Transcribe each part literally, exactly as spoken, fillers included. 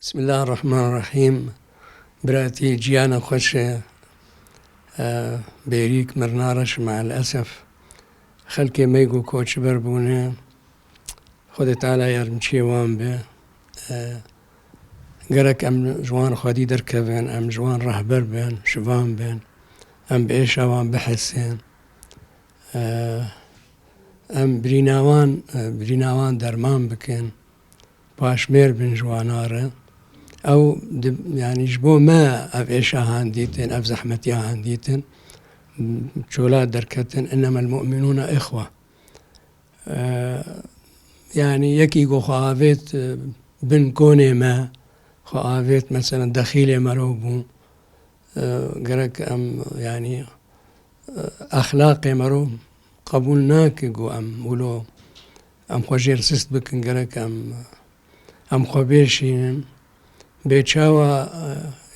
Bismillahirrahmanirrahîm. Biratî ciyana xweş e. E, Bêrîk mirna reş me'el esef. Xelkê me ku koçber bûne, Xwedê Teala yardimçiyê wan be. E, gerek em ji wan xwedî derkevin, em ji wan rehber bin, şivan bin, em bi êşa wan bihesin. E, em birîna wan, e, birîna wan derman bikin. Paşmêr bin ji wana re. Ew di, yanî ji bo me ev êşa han dîtin, ev zehmetiya han dîtin. Çola derketin, "Innemel mu'minûne ihwe." Eee, yanî yekî ku xwe avêt, e, bin konê me, xwe avêt, meselen, dexîlê mero bû. Eee, gerek em, yanî, e, exlaqê mero qebûl nake ku em wilo em xwe jêr sist bikin, gerek em, em xwe bêşînin. Bê çawa,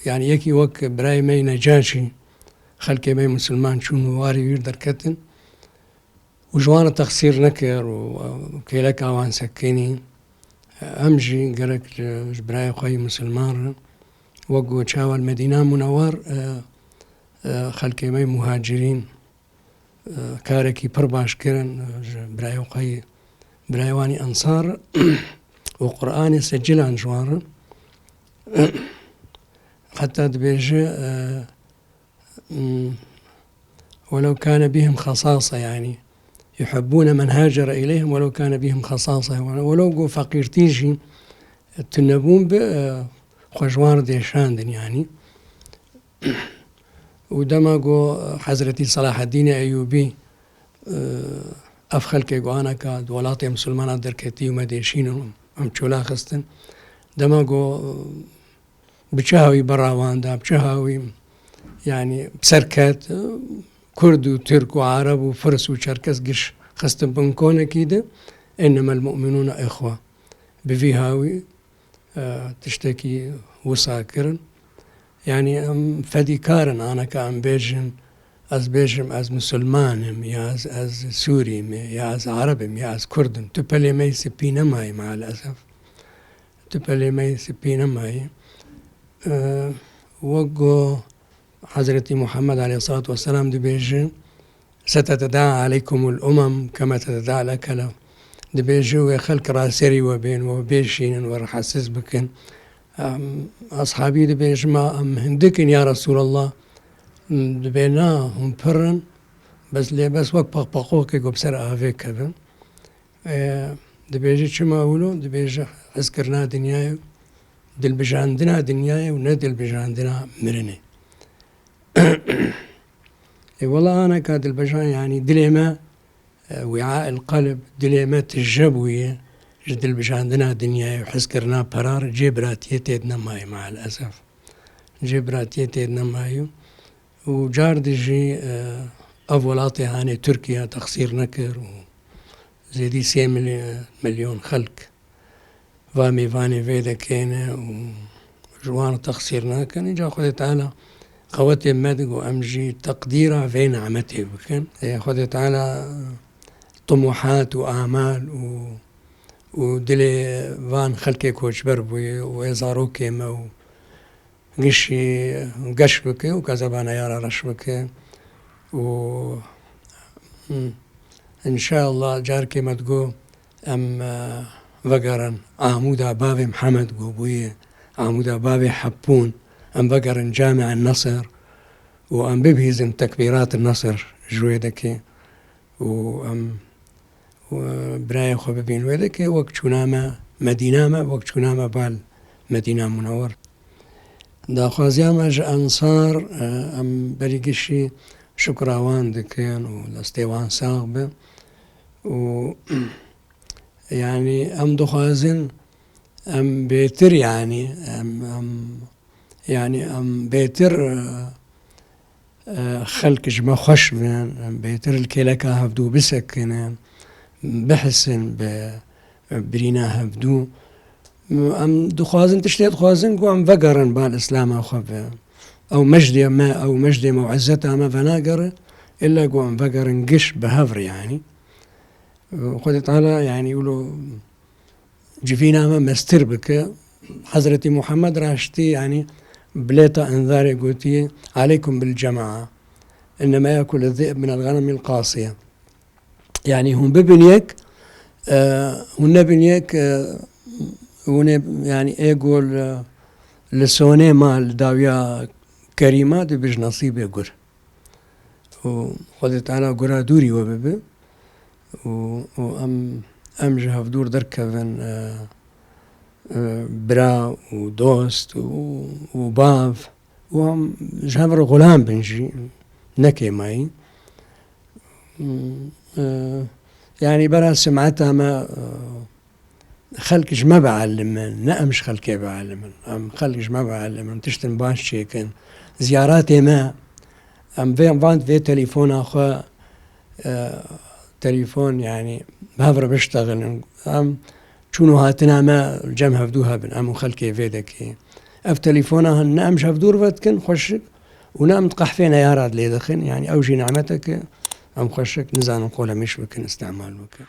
e, yanî yekî wek birayê me yê Necaşî, xelkê me yê misilman çûn û warê wî derketin û ji wan re texsîr nekir û, e, kêleka wan sekinî. Em jî gerek ji, ji birayê xwe yê misilman re, wek ku çawa li Medîna Munewwer, e, e, xelkê me yê muhacirîn, e, karekî pir baş kirin, e, ji birayê xwe yê, birayê wan yê ensar û Qur'anê secilan ji wan re. Heta dibêje, e, Hmm. "Welew kâne bihim xesasa", yanî, "yuhibbûne men hacere ileyhim welew kâne bihim xesasa." Welew ku feqîrtî jî, e, tunebûn bi, e, xwe ji wan re dêşandin, yanî. Û dema ku Hezretî Selaheddînê Eyûbî, e, ev xelkê ku aneka di welatê misilmana derketî û me dêşînin, em çola xistin. Dema ku, e, bi çi hawî bera wan da, bi çi hawî, yanî, bi ser ket, Kurd û Tirk û Ereb û Firs û Çerkes giş xistin bin konekî de, "Innemel mu'minûne ihwe." Bi vî hawî, e, tiştekî wisa kirin. Yanî, em fedîkar in, aneka em bêjin, ez bêjim, ez misilman im, ya ez, ez Sûrî me, ya ez Ereb im, ya ez Kurd im. Tu pelê me yê spî nemayî, me'el esef. Tu pelê me yê spî nemayî. E, wek ku Hezretî Muhammed aleyhissalatu vesselam dibêje, "Seteteda aleykumul umem kema teteda lekele." Dibêje, wê xelk raserî we bên, we bêşînin, we rehetsiz bikin. Em, ashabî dibêje, "Ma em hindik in ya Resulallah?" Dibê, "Na, hûn pir in, bes lê bes wek paqpaqokê ku bi ser avê kevin." E, dibêje, "Çima wilo?" Dibêje, "Hizkirina dinyayê, dilbijandina dinyayê û ne dilbijandina mirinê." E, wela aneka dilbijan, yanî dilê me, e, wîa el qelb, dilê me tije bûye ji dilbijandina dinyayê û hizkirina pera re, cê biratiyê tê de nemayê, me'el esef. Cê biratiyê tê de nemayê. Û car di jî, e, ev welatê hanê Tirkiye texsîr nekir û zêdî sê milyon, milyon xelk va mêvanê vê dekê ne û ji wan texsîr nakin. Înca Xwedê Teala qewetê me dide ku em jî teqdîra vê nimetê bikin. Ê, Xwedê Teala tumuhat û amal û, û dilê van xelkê koçber bûye û ê zarokê me û gişî geş bike û kezeba neyara reş bike û, hmm, înşeallah carkê me digo em, e, vegerin Amûda bavê Mihemed ku bûye Amûda bavê Hepûn, em vegerin Camia Nesir û em bibihîzin tekbîrat Nesir ji wê dekê. û em, û birayê xwe bibîn wê dekê, wek çûna me Medîna me, wek çûna me bal Medîna Munewwer. Daxwaziya me ji Ensar, e, em berî gişî şukra wan dikin û destê wan sax be. Û, yanî, em dixwazin em bêtir, yanî, em, em, yanî, em bêtir, e, e, xelk ji me xweş bin, bêtir li kêleka hevdû bisekinin, bihisin bi, e, birîna hevdû. Em dixwazin, tiştê dixwazin ku em vegerin bal Îslama xwe ve. Ew mejdê me, ew mejdê me û izzeta me venagere, illa ku em vegerin giş bi hev re, yanî. Xwedê Teala, yanî, wilo civîna me mestir bike, Hezretî Muhammed raştî, yanî, bilêta endarê gotiye, "Aleykum bil cema'a. İnnemâ yekulu zi'b minel ganimil qasiye." Yanî, hûn bibin yek, e, hûn nebin yek, e, hûn ê, yanî, ê gol, e, li sonê ma li dawiya kerîma dibij nesîbê gur. Û Xwedê Teala gura dûrî we bibe. Û, û em, em ji hevdûr derkevin, e, e, bira û dost û, û bav û em ji hev re xulam bin jî, ne kêmayî. E, yanî bera simeta me, e, xelk ji me bielimin, ne em ji xelkê bielimin. Em xelk ji me bielimin, tiştin baş çêkin. Ziyaretê me, em vê, van vê telefona xwe, e, telefon, yanî, bi hev re biştexilin. Em çûn û hatina me li cem hevdû hebin, em û xelkê vê dekê. Ev telefona hin ne em ji hevdû re vedikin xweşik û ne em di qehfê neyara lê dixin. Yanî ew jî nimeteke em xweşik nizanin qolemîş bikin, îstemal bikin.